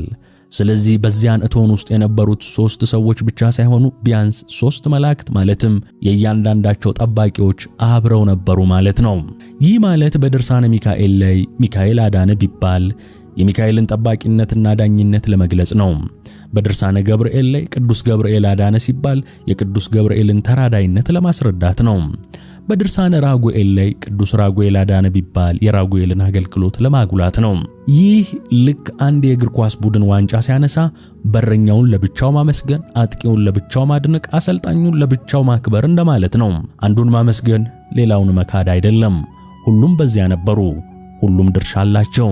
Speaker 1: ስለዚህ በዚያን እቶን ውስጥ የነበሩት ሶስት ሰዎች ብቻ ሳይሆኑ ቢያንስ ሶስት መላእክት ማለትም የእያንዳንዳቸው ጠባቂዎች አብረው ነበሩ ማለት ነው። ይህ ማለት በድርሳነ ሚካኤል ላይ ሚካኤል አዳነ ቢባል የሚካኤልን ጠባቂነትና ዳኝነት ለመግለጽ ነው። በድርሳነ ገብርኤል ላይ ቅዱስ ገብርኤል አዳነ ሲባል የቅዱስ ገብርኤልን ተራዳይነት ለማስረዳት ነው። በድርሳነ ራጉኤል ላይ ቅዱስ ራጉኤል አዳነ ቢባል የራጉኤልን አገልግሎት ለማጉላት ነው። ይህ ልክ አንድ የእግር ኳስ ቡድን ዋንጫ ሲያነሳ በረኛውን ለብቻው ማመስገን፣ አጥቂውን ለብቻው ማድነቅ፣ አሰልጣኙን ለብቻው ማክበር እንደማለት ነው። አንዱን ማመስገን ሌላውን መካድ አይደለም። ሁሉም በዚያ ነበሩ። ሁሉም ድርሻ አላቸው።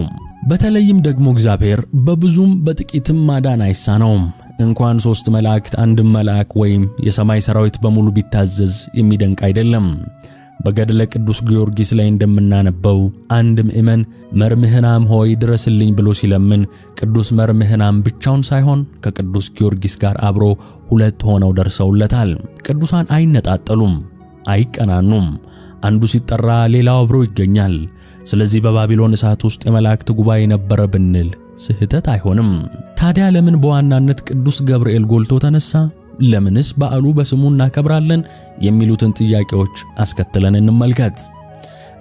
Speaker 1: በተለይም ደግሞ እግዚአብሔር በብዙም በጥቂትም ማዳን አይሳነውም። እንኳን ሶስት መላእክት አንድም መልአክ ወይም የሰማይ ሰራዊት በሙሉ ቢታዘዝ የሚደንቅ አይደለም። በገድለ ቅዱስ ጊዮርጊስ ላይ እንደምናነበው አንድ ምእመን መርምህናም ሆይ ድረስልኝ ብሎ ሲለምን ቅዱስ መርምህናም ብቻውን ሳይሆን ከቅዱስ ጊዮርጊስ ጋር አብሮ ሁለት ሆነው ደርሰውለታል። ቅዱሳን አይነጣጠሉም፣ አይቀናኑም። አንዱ ሲጠራ ሌላው አብሮ ይገኛል። ስለዚህ በባቢሎን እሳት ውስጥ የመላእክት ጉባኤ ነበረ ብንል ስህተት አይሆንም። ታዲያ ለምን በዋናነት ቅዱስ ገብርኤል ጎልቶ ተነሳ? ለምንስ በዓሉ በስሙ እናከብራለን? የሚሉትን ጥያቄዎች አስከትለን እንመልከት።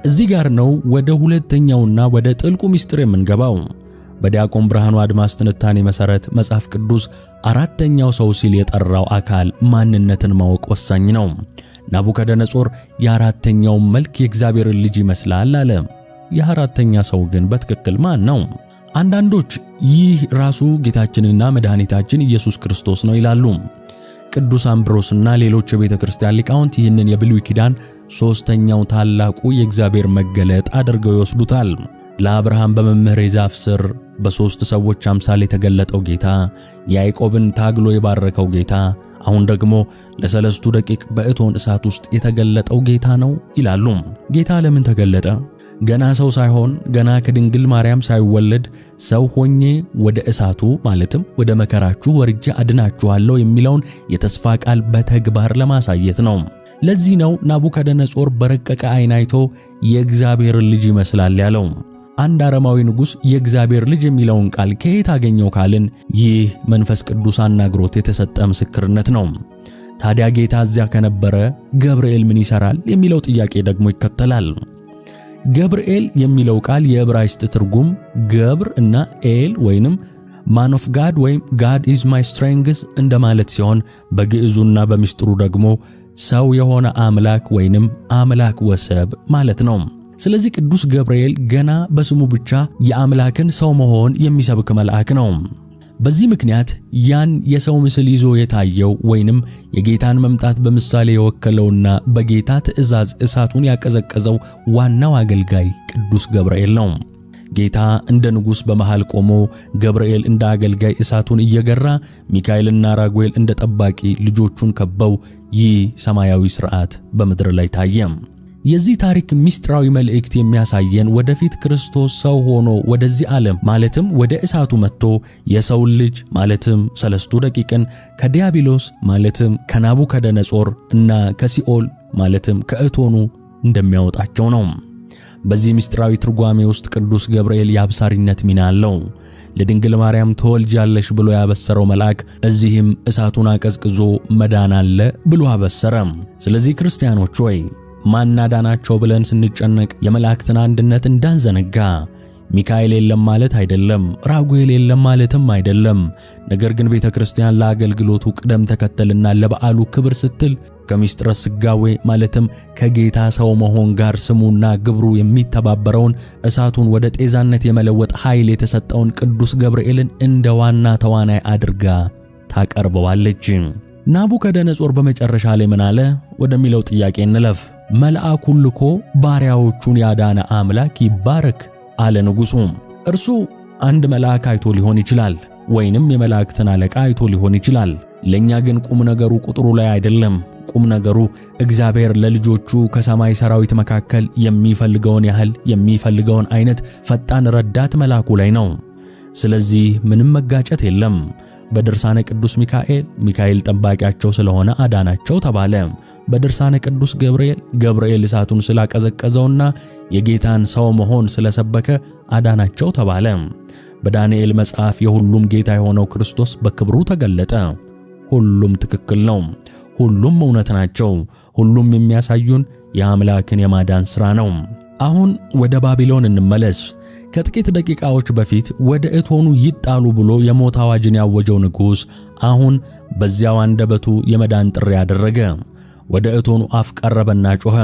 Speaker 1: እዚህ ጋር ነው ወደ ሁለተኛውና ወደ ጥልቁ ምስጢር የምንገባው። በዲያቆን ብርሃኑ አድማስ ትንታኔ መሰረት መጽሐፍ ቅዱስ አራተኛው ሰው ሲል የጠራው አካል ማንነትን ማወቅ ወሳኝ ነው። ናቡከደነጾር የአራተኛው መልክ የእግዚአብሔርን ልጅ ይመስላል አለ። የአራተኛ ሰው ግን በትክክል ማን ነው? አንዳንዶች ይህ ራሱ ጌታችንና መድኃኒታችን ኢየሱስ ክርስቶስ ነው ይላሉ። ቅዱስ አምብሮስና ሌሎች የቤተ ክርስቲያን ሊቃውንት ይህንን የብሉይ ኪዳን ሦስተኛው ታላቁ የእግዚአብሔር መገለጥ አድርገው ይወስዱታል። ለአብርሃም በመምሬ ዛፍ ስር በሦስት ሰዎች አምሳል የተገለጠው ጌታ፣ ያዕቆብን ታግሎ የባረከው ጌታ፣ አሁን ደግሞ ለሰለስቱ ደቂቅ በእቶን እሳት ውስጥ የተገለጠው ጌታ ነው ይላሉ። ጌታ ለምን ተገለጠ? ገና ሰው ሳይሆን፣ ገና ከድንግል ማርያም ሳይወለድ ሰው ሆኜ ወደ እሳቱ ማለትም ወደ መከራችሁ ወርጄ አድናችኋለሁ የሚለውን የተስፋ ቃል በተግባር ለማሳየት ነው። ለዚህ ነው ናቡከደነጾር በረቀቀ ዓይን አይቶ የእግዚአብሔር ልጅ ይመስላል ያለው። አንድ አረማዊ ንጉሥ የእግዚአብሔር ልጅ የሚለውን ቃል ከየት አገኘው ካልን ይህ መንፈስ ቅዱስ አናግሮት የተሰጠ ምስክርነት ነው። ታዲያ ጌታ እዚያ ከነበረ ገብርኤል ምን ይሰራል የሚለው ጥያቄ ደግሞ ይከተላል። ገብርኤል የሚለው ቃል የዕብራይስጥ ትርጉም ገብር እና ኤል ወይንም man of God ወይም God is my strength እንደማለት ሲሆን በግዕዙና በሚስጥሩ ደግሞ ሰው የሆነ አምላክ ወይንም አምላክ ወሰብ ማለት ነው። ስለዚህ ቅዱስ ገብርኤል ገና በስሙ ብቻ የአምላክን ሰው መሆን የሚሰብክ መልአክ ነው። በዚህ ምክንያት ያን የሰው ምስል ይዞ የታየው ወይንም የጌታን መምጣት በምሳሌ የወከለውና በጌታ ትእዛዝ እሳቱን ያቀዘቀዘው ዋናው አገልጋይ ቅዱስ ገብርኤል ነው። ጌታ እንደ ንጉሥ በመሃል ቆሞ፣ ገብርኤል እንደ አገልጋይ እሳቱን እየገራ፣ ሚካኤልና ራጉኤል እንደ ጠባቂ ልጆቹን ከበው ይህ ሰማያዊ ሥርዓት በምድር ላይ ታየ። የዚህ ታሪክ ምስጢራዊ መልእክት የሚያሳየን ወደፊት ክርስቶስ ሰው ሆኖ ወደዚህ ዓለም ማለትም ወደ እሳቱ መጥቶ የሰው ልጅ ማለትም ሰለስቱ ደቂቅን ከዲያብሎስ ማለትም ከናቡከደነጾር እና ከሲኦል ማለትም ከእቶኑ እንደሚያወጣቸው ነው። በዚህ ምስጢራዊ ትርጓሜ ውስጥ ቅዱስ ገብርኤል የአብሳሪነት ሚና አለው። ለድንግል ማርያም ትወልጃለሽ ብሎ ያበሰረው መልአክ እዚህም እሳቱን አቀዝቅዞ መዳን አለ ብሎ አበሰረ። ስለዚህ ክርስቲያኖች ሆይ፣ ማን አዳናቸው ብለን ስንጨነቅ የመላእክትን አንድነት እንዳንዘነጋ። ሚካኤል የለም ማለት አይደለም፣ ራጉኤል የለም ማለትም አይደለም። ነገር ግን ቤተክርስቲያን ለአገልግሎቱ ቅደም ተከተልና ለበዓሉ ክብር ስትል ከምስጢረ ሥጋዌ ማለትም ከጌታ ሰው መሆን ጋር ስሙና ግብሩ የሚተባበረውን፣ እሳቱን ወደ ጤዛነት የመለወጥ ኃይል የተሰጠውን ቅዱስ ገብርኤልን እንደ ዋና ተዋናይ አድርጋ ታቀርበዋለች። ናቡከደነጾር በመጨረሻ ላይ ምን አለ ወደሚለው ጥያቄ እንለፍ። መልአኩን ልኮ ባሪያዎቹን ያዳነ አምላክ ይባረክ አለ ንጉሡ። እርሱ አንድ መልአክ አይቶ ሊሆን ይችላል፣ ወይንም የመላእክትን አለቃ አይቶ ሊሆን ይችላል። ለኛ ግን ቁም ነገሩ ቁጥሩ ላይ አይደለም። ቁም ነገሩ እግዚአብሔር ለልጆቹ ከሰማይ ሰራዊት መካከል የሚፈልገውን ያህል፣ የሚፈልገውን አይነት ፈጣን ረዳት መላኩ ላይ ነው። ስለዚህ ምንም መጋጨት የለም። በድርሳነ ቅዱስ ሚካኤል፣ ሚካኤል ጠባቂያቸው ስለሆነ አዳናቸው ተባለ። በድርሳነ ቅዱስ ገብርኤል፣ ገብርኤል እሳቱን ስላቀዘቀዘውና የጌታን ሰው መሆን ስለሰበከ አዳናቸው ተባለ። በዳንኤል መጽሐፍ የሁሉም ጌታ የሆነው ክርስቶስ በክብሩ ተገለጠ። ሁሉም ትክክል ነው። ሁሉም እውነት ናቸው። ሁሉም የሚያሳዩን የአምላክን የማዳን ሥራ ነው። አሁን ወደ ባቢሎን እንመለስ። ከጥቂት ደቂቃዎች በፊት ወደ እቶኑ ይጣሉ ብሎ የሞት አዋጅን ያወጀው ንጉሥ አሁን በዚያው አንደበቱ የመዳን ጥሪ አደረገ። ወደ እቶኑ አፍ ቀረበና ጮኸ፣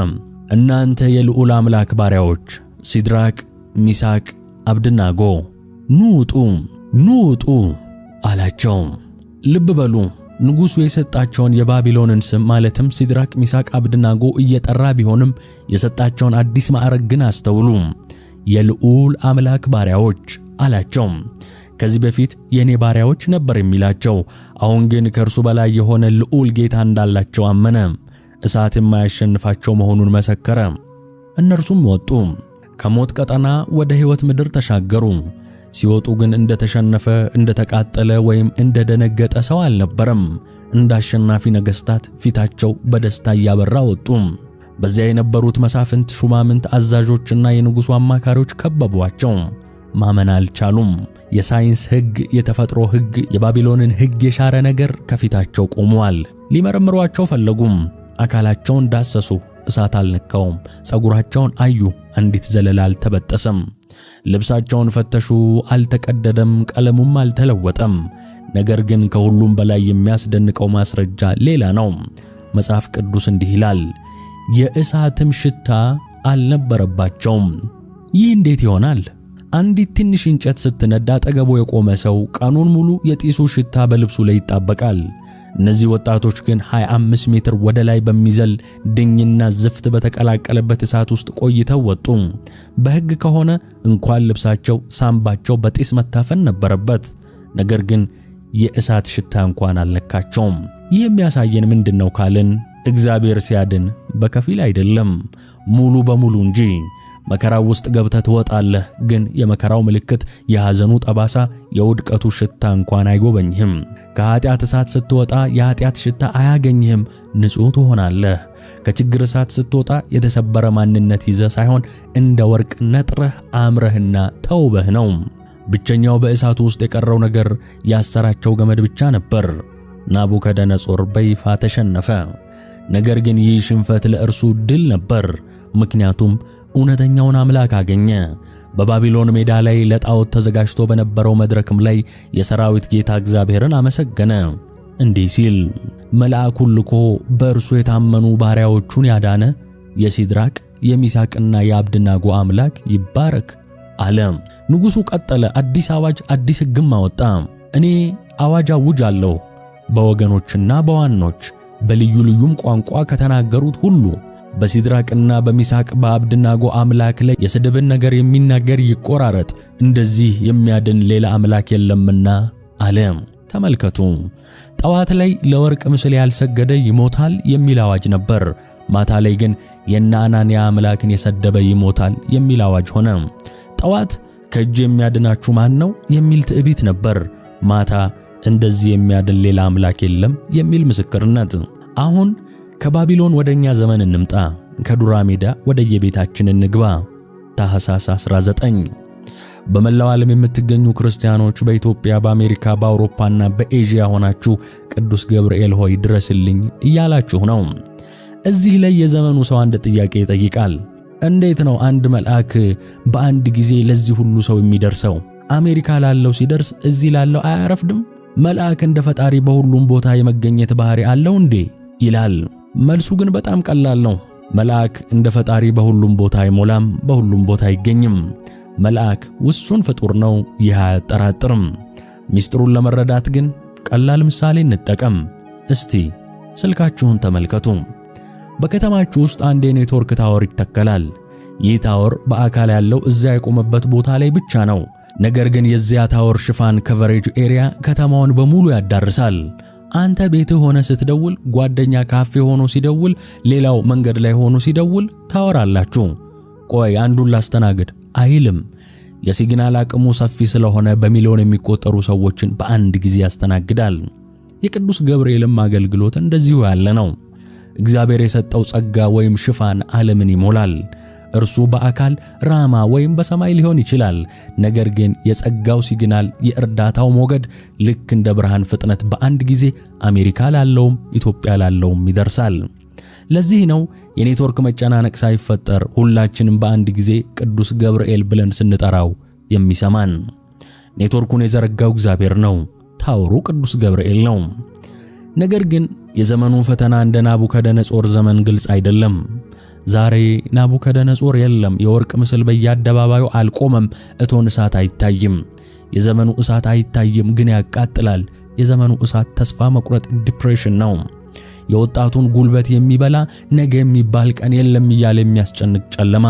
Speaker 1: "እናንተ የልዑል አምላክ ባሪያዎች ሲድራቅ፣ ሚሳቅ፣ አብድናጎ ኑ ውጡ፣ ኑ ውጡ" አላቸው። ልብ በሉ፣ ንጉሡ የሰጣቸውን የባቢሎንን ስም ማለትም ሲድራቅ፣ ሚሳቅ፣ አብድናጎ እየጠራ ቢሆንም የሰጣቸውን አዲስ ማዕረግ ግን አስተውሉ። የልዑል አምላክ ባሪያዎች አላቸው። ከዚህ በፊት የኔ ባሪያዎች ነበር የሚላቸው። አሁን ግን ከእርሱ በላይ የሆነ ልዑል ጌታ እንዳላቸው አመነ። እሳት የማያሸንፋቸው መሆኑን መሰከረ። እነርሱም ወጡ። ከሞት ቀጠና ወደ ሕይወት ምድር ተሻገሩ። ሲወጡ ግን እንደተሸነፈ፣ እንደተቃጠለ ወይም እንደደነገጠ ሰው አልነበረም። እንደ አሸናፊ ነገሥታት ፊታቸው በደስታ እያበራ ወጡ። በዚያ የነበሩት መሳፍንት፣ ሹማምንት፣ አዛዦችና የንጉሡ አማካሪዎች ከበቧቸው። ማመን አልቻሉም። የሳይንስ ሕግ፣ የተፈጥሮ ሕግ፣ የባቢሎንን ሕግ የሻረ ነገር ከፊታቸው ቆሟል። ሊመረምሯቸው ፈለጉም። አካላቸውን ዳሰሱ፣ እሳት አልነካውም። ፀጉራቸውን አዩ፣ አንዲት ዘለላ አልተበጠሰም። ልብሳቸውን ፈተሹ፣ አልተቀደደም፣ ቀለሙም አልተለወጠም። ነገር ግን ከሁሉም በላይ የሚያስደንቀው ማስረጃ ሌላ ነው። መጽሐፍ ቅዱስ እንዲህ ይላል፣ የእሳትም ሽታ አልነበረባቸውም። ይህ እንዴት ይሆናል? አንዲት ትንሽ እንጨት ስትነድ አጠገቡ የቆመ ሰው ቀኑን ሙሉ የጢሱ ሽታ በልብሱ ላይ ይጣበቃል። እነዚህ ወጣቶች ግን 25 ሜትር ወደ ላይ በሚዘል ድኝና ዝፍት በተቀላቀለበት እሳት ውስጥ ቆይተው ወጡ። በሕግ ከሆነ እንኳን ልብሳቸው ሳምባቸው በጢስ መታፈን ነበረበት። ነገር ግን የእሳት ሽታ እንኳን አልነካቸውም። ይህ የሚያሳየን ምንድነው ካልን እግዚአብሔር ሲያድን በከፊል አይደለም፣ ሙሉ በሙሉ እንጂ። መከራው ውስጥ ገብተህ ትወጣለህ፣ ግን የመከራው ምልክት፣ የሐዘኑ ጠባሳ፣ የውድቀቱ ሽታ እንኳን አይጎበኝህም። ከኃጢአት እሳት ስትወጣ የኃጢአት ሽታ አያገኝህም፣ ንጹሕ ትሆናለህ። ከችግር እሳት ስትወጣ የተሰበረ ማንነት ይዘህ ሳይሆን እንደ ወርቅ ነጥረህ አምረህና ተውበህ ነው። ብቸኛው በእሳቱ ውስጥ የቀረው ነገር ያሰራቸው ገመድ ብቻ ነበር። ናቡከደነጾር በይፋ ተሸነፈ። ነገር ግን ይህ ሽንፈት ለእርሱ ድል ነበር፣ ምክንያቱም እውነተኛውን አምላክ አገኘ። በባቢሎን ሜዳ ላይ ለጣዖት ተዘጋጅቶ በነበረው መድረክም ላይ የሰራዊት ጌታ እግዚአብሔርን አመሰገነ፣ እንዲህ ሲል መልአኩን ልኮ በእርሱ የታመኑ ባሪያዎቹን ያዳነ የሲድራቅ የሚሳቅና የአብድናጎ አምላክ ይባረክ አለ። ንጉሡ ቀጠለ፣ አዲስ አዋጅ አዲስ ሕግም አወጣ። እኔ አዋጅ አውጃለሁ በወገኖችና በዋኖች በልዩ ልዩም ቋንቋ ከተናገሩት ሁሉ በሲድራቅና በሚሳቅ በአብድናጎ አምላክ ላይ የስድብን ነገር የሚናገር ይቆራረጥ፣ እንደዚህ የሚያድን ሌላ አምላክ የለምና አለ። ተመልከቱ፣ ጠዋት ላይ ለወርቅ ምስል ያልሰገደ ይሞታል የሚል አዋጅ ነበር። ማታ ላይ ግን የነ አናንያ አምላክን የሰደበ ይሞታል የሚል አዋጅ ሆነ። ጠዋት ከእጅ የሚያድናችሁ ማን ነው የሚል ትዕቢት ነበር። ማታ እንደዚህ የሚያድን ሌላ አምላክ የለም የሚል ምስክርነት። አሁን ከባቢሎን ወደኛ ዘመን እንምጣ። ከዱራ ሜዳ ወደየቤታችን እንግባ። ታኅሳስ 19 በመላው ዓለም የምትገኙ ክርስቲያኖች በኢትዮጵያ፣ በአሜሪካ፣ በአውሮፓና በኤዥያ ሆናችሁ ቅዱስ ገብርኤል ሆይ ድረስልኝ እያላችሁ ነው። እዚህ ላይ የዘመኑ ሰው አንድ ጥያቄ ይጠይቃል። እንዴት ነው አንድ መልአክ በአንድ ጊዜ ለዚህ ሁሉ ሰው የሚደርሰው? አሜሪካ ላለው ሲደርስ እዚህ ላለው አያረፍድም? መልአክ እንደ ፈጣሪ በሁሉም ቦታ የመገኘት ባህሪ አለው እንዴ? ይላል። መልሱ ግን በጣም ቀላል ነው። መልአክ እንደ ፈጣሪ በሁሉም ቦታ አይሞላም፣ በሁሉም ቦታ አይገኝም። መልአክ ውሱን ፍጡር ነው፣ ይህ አያጠራጥርም። ሚስጥሩን ለመረዳት ግን ቀላል ምሳሌ እንጠቀም። እስቲ ስልካችሁን ተመልከቱ። በከተማችሁ ውስጥ አንድ የኔትወርክ tower ይተከላል። ይህ tower በአካል ያለው እዚያ የቆመበት ቦታ ላይ ብቻ ነው። ነገር ግን የዚያ tower ሽፋን coverage area ከተማውን በሙሉ ያዳርሳል። አንተ ቤትህ ሆነ ስትደውል፣ ጓደኛ ካፌ ሆኖ ሲደውል፣ ሌላው መንገድ ላይ ሆኖ ሲደውል ታወራላችሁ። ቆይ አንዱን ላስተናግድ አይልም። የ signal አቅሙ ሰፊ ስለሆነ በሚሊዮን የሚቆጠሩ ሰዎችን በአንድ ጊዜ ያስተናግዳል። የቅዱስ ገብርኤልም አገልግሎት እንደዚሁ ያለ ነው። እግዚአብሔር የሰጠው ጸጋ ወይም ሽፋን ዓለምን ይሞላል። እርሱ በአካል ራማ ወይም በሰማይ ሊሆን ይችላል። ነገር ግን የጸጋው signal፣ የእርዳታው ሞገድ ልክ እንደ ብርሃን ፍጥነት በአንድ ጊዜ አሜሪካ ላለውም ኢትዮጵያ ላለውም ይደርሳል። ለዚህ ነው የኔትወርክ መጨናነቅ ሳይፈጠር ሁላችንም በአንድ ጊዜ ቅዱስ ገብርኤል ብለን ስንጠራው የሚሰማን። ኔትወርኩን የዘረጋው እግዚአብሔር ነው። tower ኡ ቅዱስ ገብርኤል ነው። ነገር ግን የዘመኑ ፈተና እንደ ናቡከደነጾር ዘመን ግልጽ አይደለም። ዛሬ ናቡከደነጾር የለም። የወርቅ ምስል በየአደባባዩ አልቆመም። እቶን እሳት አይታይም። የዘመኑ እሳት አይታይም፣ ግን ያቃጥላል። የዘመኑ እሳት ተስፋ መቁረጥ፣ depression ነው። የወጣቱን ጉልበት የሚበላ ነገ የሚባል ቀን የለም እያለ የሚያስጨንቅ ጨለማ።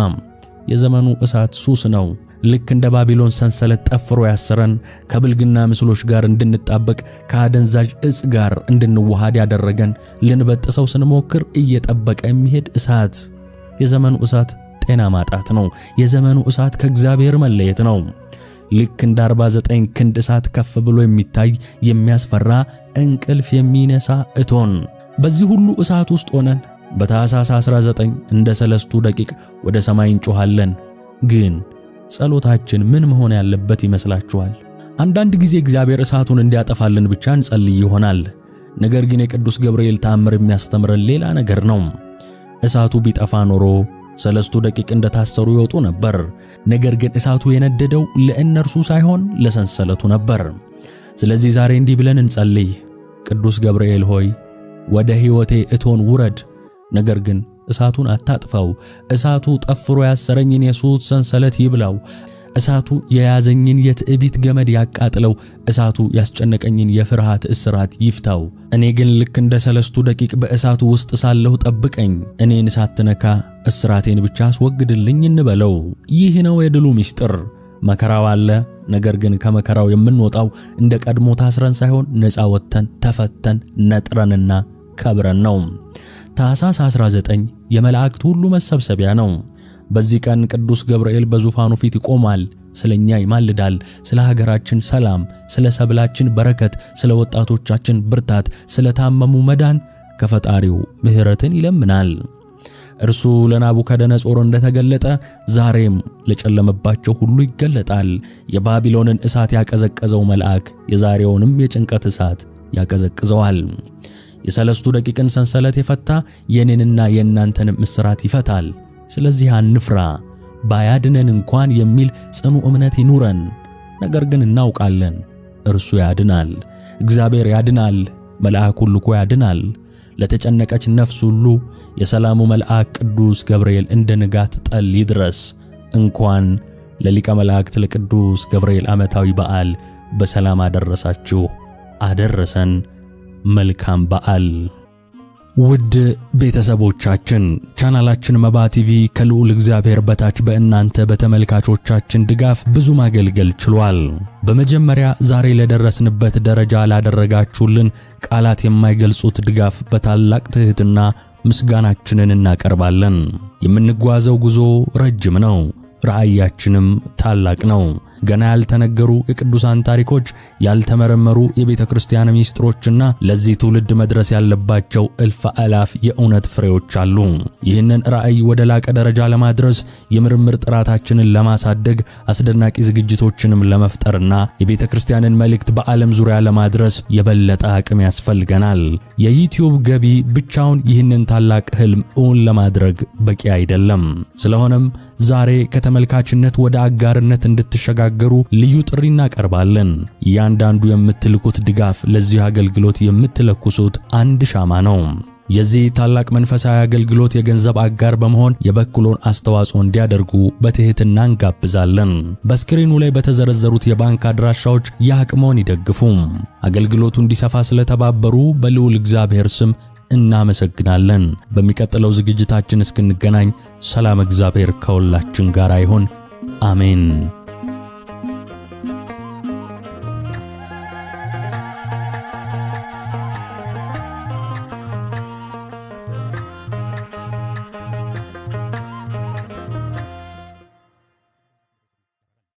Speaker 1: የዘመኑ እሳት ሱስ ነው። ልክ እንደ ባቢሎን ሰንሰለት ጠፍሮ ያሰረን፣ ከብልግና ምስሎች ጋር እንድንጣበቅ፣ ከአደንዛዥ እጽ ጋር እንድንዋሃድ ያደረገን፣ ልንበጥሰው ስንሞክር እየጠበቀ የሚሄድ እሳት። የዘመኑ እሳት ጤና ማጣት ነው። የዘመኑ እሳት ከእግዚአብሔር መለየት ነው። ልክ እንደ 49 ክንድ እሳት ከፍ ብሎ የሚታይ የሚያስፈራ እንቅልፍ የሚነሳ እቶን። በዚህ ሁሉ እሳት ውስጥ ሆነን በታኅሳስ 19 እንደ ሰለስቱ ደቂቅ ወደ ሰማይ እንጮኻለን። ግን ጸሎታችን ምን መሆን ያለበት ይመስላችኋል? አንዳንድ ጊዜ እግዚአብሔር እሳቱን እንዲያጠፋልን ብቻ እንጸልይ ይሆናል። ነገር ግን የቅዱስ ገብርኤል ተአምር የሚያስተምረን ሌላ ነገር ነው። እሳቱ ቢጠፋ ኖሮ ሰለስቱ ደቂቅ እንደታሰሩ ይወጡ ነበር። ነገር ግን እሳቱ የነደደው ለእነርሱ ሳይሆን ለሰንሰለቱ ነበር። ስለዚህ ዛሬ እንዲህ ብለን እንጸልይ። ቅዱስ ገብርኤል ሆይ ወደ ሕይወቴ እቶን ውረድ፣ ነገር ግን እሳቱን አታጥፋው። እሳቱ ጠፍሮ ያሰረኝን የሱስ ሰንሰለት ይብላው። እሳቱ የያዘኝን የትዕቢት ገመድ ያቃጥለው፣ እሳቱ ያስጨነቀኝን የፍርሃት እስራት ይፍታው። እኔ ግን ልክ እንደ 3 ደቂቅ በእሳቱ ውስጥ ሳለሁ ጠብቀኝ፣ እኔን ሳትነካ እስራቴን ብቻ አስወግድልኝ እንበለው። ይህ ነው የድሉ ምስጢር። መከራው አለ፣ ነገር ግን ከመከራው የምንወጣው እንደ ቀድሞ ታስረን ሳይሆን ነፃ ወጥተን ተፈተን ነጥረንና ከብረን ነው። ታኅሳስ 19 የመላእክት ሁሉ መሰብሰቢያ ነው። በዚህ ቀን ቅዱስ ገብርኤል በዙፋኑ ፊት ይቆማል፣ ስለኛ ይማልዳል። ስለ ሀገራችን ሰላም፣ ስለ ሰብላችን በረከት፣ ስለ ወጣቶቻችን ብርታት፣ ስለ ታመሙ መዳን ከፈጣሪው ምሕረትን ይለምናል። እርሱ ለናቡከደነጾር እንደተገለጠ ዛሬም ለጨለመባቸው ሁሉ ይገለጣል። የባቢሎንን እሳት ያቀዘቀዘው መልአክ የዛሬውንም የጭንቀት እሳት ያቀዘቅዘዋል። የ3 ደቂቅን ሰንሰለት የፈታ የኔንና የእናንተንም እስራት ይፈታል። ስለዚህ አንፍራ፣ ባያድነን እንኳን የሚል ጽኑ እምነት ይኑረን። ነገር ግን እናውቃለን እርሱ ያድናል። እግዚአብሔር ያድናል፣ መልአኩን ልኮ ያድናል። ለተጨነቀች ነፍስ ሁሉ የሰላሙ መልአክ ቅዱስ ገብርኤል እንደ ንጋት ጠል ይድረስ። እንኳን ለሊቀ መላእክት ለቅዱስ ገብርኤል ዓመታዊ በዓል በሰላም አደረሳችሁ አደረሰን። መልካም በዓል። ውድ ቤተሰቦቻችን ቻናላችን መባ ቲቪ ከልዑል እግዚአብሔር በታች በእናንተ በተመልካቾቻችን ድጋፍ ብዙ ማገልገል ችሏል። በመጀመሪያ ዛሬ ለደረስንበት ደረጃ ላደረጋችሁልን ቃላት የማይገልጹት ድጋፍ በታላቅ ትህትና ምስጋናችንን እናቀርባለን። የምንጓዘው ጉዞ ረጅም ነው፣ ራእያችንም ታላቅ ነው። ገና ያልተነገሩ የቅዱሳን ታሪኮች፣ ያልተመረመሩ የቤተ ክርስቲያን ሚስጥሮችና ለዚህ ትውልድ መድረስ ያለባቸው እልፍ አላፍ የእውነት ፍሬዎች አሉ። ይህንን ራእይ ወደ ላቀ ደረጃ ለማድረስ የምርምር ጥራታችንን ለማሳደግ አስደናቂ ዝግጅቶችንም ለመፍጠርና የቤተ ክርስቲያንን መልእክት በዓለም ዙሪያ ለማድረስ የበለጠ አቅም ያስፈልገናል። የዩቲዩብ ገቢ ብቻውን ይህንን ታላቅ ህልም እውን ለማድረግ በቂ አይደለም። ስለሆነም ዛሬ ከተመልካችነት ወደ አጋርነት እንድትሸጋገሩ ልዩ ጥሪ እናቀርባለን። እያንዳንዱ የምትልኩት ድጋፍ ለዚህ አገልግሎት የምትለኩሱት አንድ ሻማ ነው። የዚህ ታላቅ መንፈሳዊ አገልግሎት የገንዘብ አጋር በመሆን የበኩሎን አስተዋጽኦ እንዲያደርጉ በትህትና እንጋብዛለን። በስክሪኑ ላይ በተዘረዘሩት የባንክ አድራሻዎች የአቅሞን ይደግፉ። አገልግሎቱ እንዲሰፋ ስለተባበሩ በልዑል እግዚአብሔር ስም እናመሰግናለን። በሚቀጥለው ዝግጅታችን እስክንገናኝ ሰላም እግዚአብሔር ከሁላችን ጋር ይሁን። አሜን።